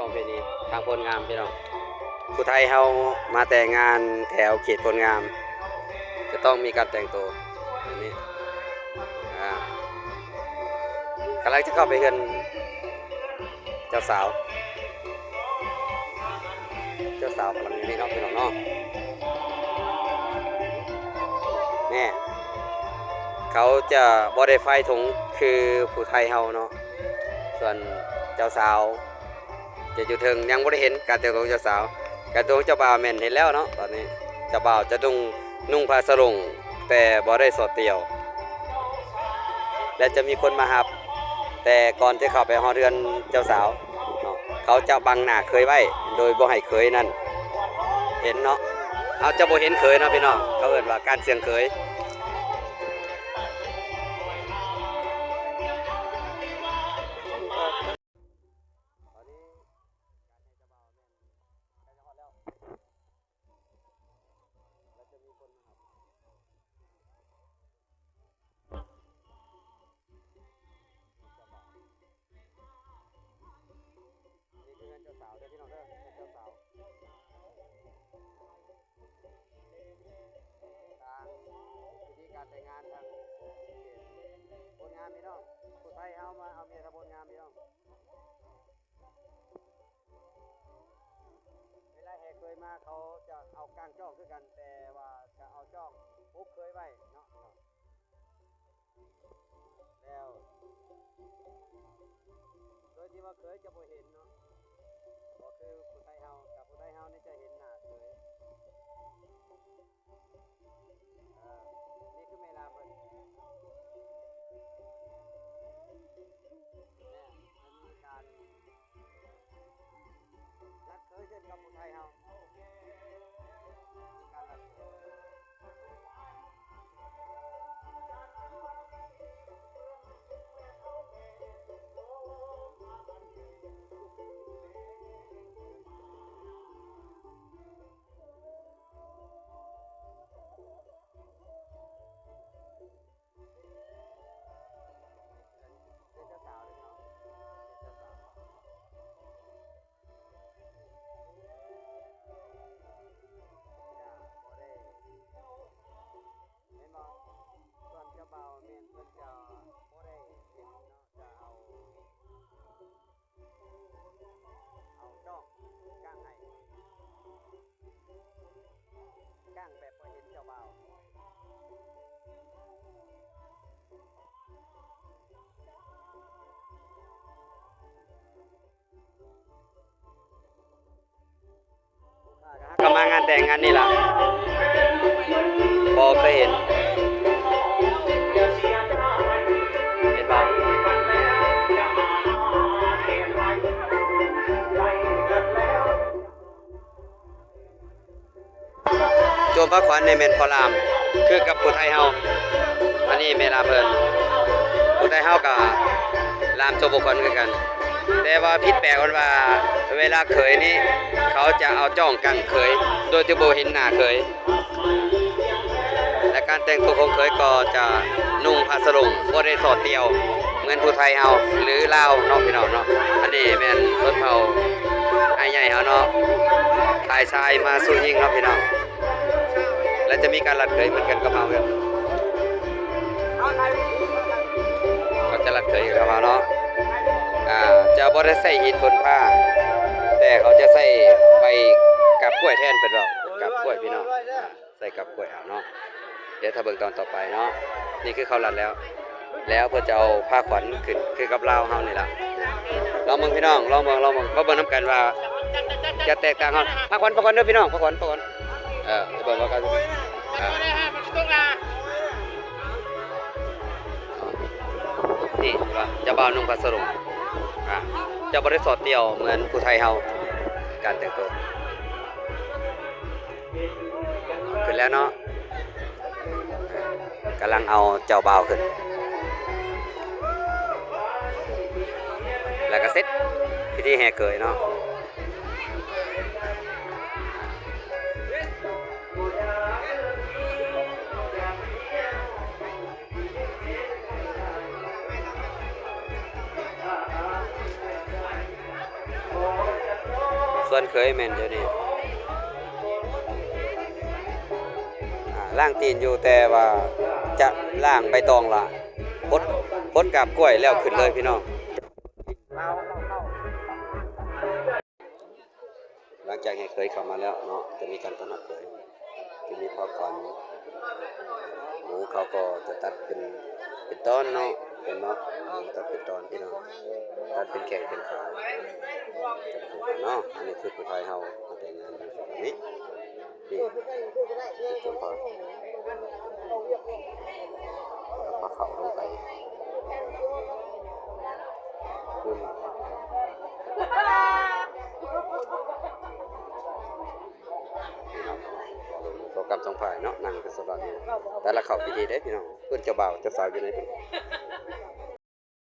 ປະເພນີທາງໂພນງາມພີ່ນ້ອງ, ຜູ້ໄທເຮົາມາແຕ່ງງານແຖວເຂດໂພນງາມ ຈະຕ້ອງມີການແຕ່ງໂຕແບບນີ້. ອ່າ ກຳລັງຈະເຂົ້າໄປເຮືອນເຈົ້າສາວ, ເຈົ້າສາວກຳລັງຢູ່ນີ້ເນາະພີ່ນ້ອງເນາະ. ແນ່ ເຂົາຈະບໍ່ໄດ້ຟາຍຖົງຄືຜູ້ໄທເຮົາເນາະ, ສ່ວນເຈົ້າສາວ ຈະຢູ່ເທິງ ຍັງບໍ່ໄດ້ເຫັນການແຕ່ງຕົວຂອງເຈົ້າສາວ. ການແຕ່ງຕົວຂອງເຈົ້າບ່າວແມ່ນເຫັນແລ້ວເນາະ. ຕອນນີ້ເຈົ້າບ່າວຈະນຸ່ງ ນຸ່ງຜ້າສະໂຫຼງ ແຕ່ບໍ່ໄດ້ສອດຕຽວ ແລະ ຈະມີຄົນມາຮັບ. ແຕ່ກ່ອນຈະເຂົ້າໄປຮອດເຮືອນເຈົ້າສາວເນາະ ເຂົາຈະບັງໜ້າເຂີຍໄວ້ ໂດຍບໍ່ໃຫ້ເຂີຍນັ້ນເຫັນເນາະ. ເຮົາຈະບໍ່ເຫັນເຂີຍເນາະພີ່ນ້ອງ, ເຂົາເອີ້ນວ່າການສ່ຽງເຂີຍ. ຕອນນີ້ການໃຫ້ເຈົ້າບ່າວແມ່ນໃກ້ຈະຮອດແລ້ວ ແລ້ວຈະມີຄົນມາຮັບ. ນີ້ຄືເຮືອນເຈົ້າສາວເດີພີ່ນ້ອງເດີ, ເຮືອນເຈົ້າສາວ. ທາງພິທີການແຕ່ງງານທາງໂພນງາມພີ່ນ້ອງ, ຜູ້ໄທເຮົາມາເອົາເມຍທາງໂພນງາມພີ່ນ້ອງ. ເວລາແຫ່ເຂີຍມາ ເຂົາຈະເອົາກ້າງຈ້ອງຄືກັນ, ແຕ່ວ່າຈະເອົາຈ້ອງປຸກເຂີຍໄວ້ເນາະ. ແລ້ວໂດຍທີ່ວ່າເຂີຍຈະບໍ່ເຫັນເນາະ, ບໍ່ຄືຜູ້ໄທເຮົາ, ກັບຜູ້ໄທເຮົານີ້ຈະເຫັນໜ້າເຂີຍ. ເອີ ນີ້ຄືແມ່ລາວເພິ່ນ ແມ່ນ ເພິ່ນມີການ ລັດເຂີຍເຊັ່ນກັບຜູ້ໄທເຮົາ ມີການລັດເຂີຍ. ເປັນເຈົ້າສາວເດ້ເນາະ ເປັນເຈົ້າສາວ. ຈະບໍ່ໄດ້ ແມ່ນບໍ່? ສ່ວນເຈົ້າບ່າວແມ່ນເພິ່ນຈະບໍ່ໄດ້ເຫັນເນາະ, ຈະເອົາ ເອົາຈ້ອງກ້າງໃຫ້ ກ້າງແບບບໍ່ເຫັນເຈົ້າບ່າວ. ກໍມາງານແຕ່ງງານນີ້ລະ ບໍ່ເຄີຍເຫັນ ເຫັນບໍ່? ໂຈມພາຂວັນນີ້ແມ່ນພໍ່ລາມ ຄືກັບຜູ້ໄທເຮົາ. ອັນນີ້ແມ່ລາມເພິ່ນ. ຜູ້ໄທເຮົາກໍລາມໂຈມພາຂວັນຄືກັນ, ແຕ່ວ່າຜິດແປກອັນວ່າ ເວລາເຂີຍນີ້ ເຂົາຈະເອົາຈ້ອງກັ້ງເຂີຍ ໂດຍທີ່ບໍ່ເຫັນໜ້າເຂີຍ. ແລະ ການແຕ່ງຕົວຂອງເຂີຍກໍຈະນຸ່ງຜ້າສະໂຫຼງ ບໍ່ໄດ້ສອດຕຽວ ເໝືອນຜູ້ໄທເຮົາ ຫຼື ລາວເນາະ ພີ່ນ້ອງເນາະ. ອັນນີ້ແມ່ນຊົນເຜົ່າອ້າຍໃຫຍ່ເຮົາເນາະ, ຝ່າຍຊາຍມາສູ່ຍິງເນາະ ພີ່ນ້ອງ. ແລະ ຈະມີການລັດເຂີຍເໝືອນກັນກັບເຮົາເນາະ, ເຂົາຈະລັດເຂີຍກັບເຮົາເນາະ. ອ່າ ຈະບໍ່ໄດ້ໃຊ້ຫີນຝົນຟ້າ ແຕ່ເຂົາຈະໃຊ້ໃບກາບກ້ວຍແທນ ເພິ່ນເວົ້າ ກາບກ້ວຍ ພີ່ນ້ອງ. ໃສ່ກັບກ້ວຍເອົາເນາະ. ດຽວຖ້າເບິ່ງຕອນຕໍ່ໄປເນາະ. ນີ້ຄືເຂົາລັດແລ້ວ ແລ້ວເພິ່ນຈະເອົາຜ້າຂວັນຂຶ້ນ ຄືກັບລາວເຮົານີ້ລະ. ລອງເບິ່ງພີ່ນ້ອງ ລອງເບິ່ງ ລອງເບິ່ງ ມາເບິ່ງນຳກັນວ່າຈະແຕກຕ່າງເຮົາ. ຜ້າຂວັນ ຜ້າຂວັນເດີພີ່ນ້ອງ ຜ້າຂວັນ ຜ້າຂວັນ. ເອີ ເບິ່ງວ່າກັນ ເອີ ນີ້ວ່າເຈົ້າບ່າວນຸ່ງຜ້າສະໂຫຼງ ອ່າ ຈະບໍ່ໄດ້ສອດຕຽວເໝືອນຜູ້ໄທເຮົາ ການແຕ່ງໂຕ. ຂຶ້ນແລ້ວເນາະ ກຳລັງເອົາເຈົ້າບ່າວຂຶ້ນ ແລ້ວກໍເສັດພິທີແຫ່ເຂີຍເນາະ. ເພິ່ນເຄີຍແມ່ນຢູ່ນີ້ ອ່າ ລ້າງຕີນຢູ່ ແຕ່ວ່າຈະລ້າງໃບຕອງລະ ພົດ ພົດກາບກ້ວຍແລ້ວຂຶ້ນເລີຍພີ່ນ້ອງ. ຫຼັງຈາກແຫ່ເຂີຍເຂົ້າມາແລ້ວເນາະ ຈະມີການຕ້ອນຮັບເຂີຍ ຈະມີພວກຂອງ ໝູເຂົາກໍຈະຕັດເປັນ ເປັນຕອນເນາະ ເຫັນບໍ່ ຕັດເປັນຕອນພີ່ນ້ອງ ຕັດເປັນແຂ້ງເປັນຂາ ເນາະ. ອັນນີ້ຄືຜູ້ໄທເຮົາມາແຕ່ງງານກັນແບບນີ້ ນີ້ ເປັນຕົວປາ ເອົາປາເຂົ້າລົງໄປ ໂຊກັນສອງຝ່າຍເນາະ ນັ່ງເປັນສະບາຍ ແຕ່ລະເຂົ້າພິທີເດ້ພີ່ນ້ອງ ເອີ້ນເຈົ້າບ່າວເຈົ້າສາວຢູ່ໃນພຸ້ນ.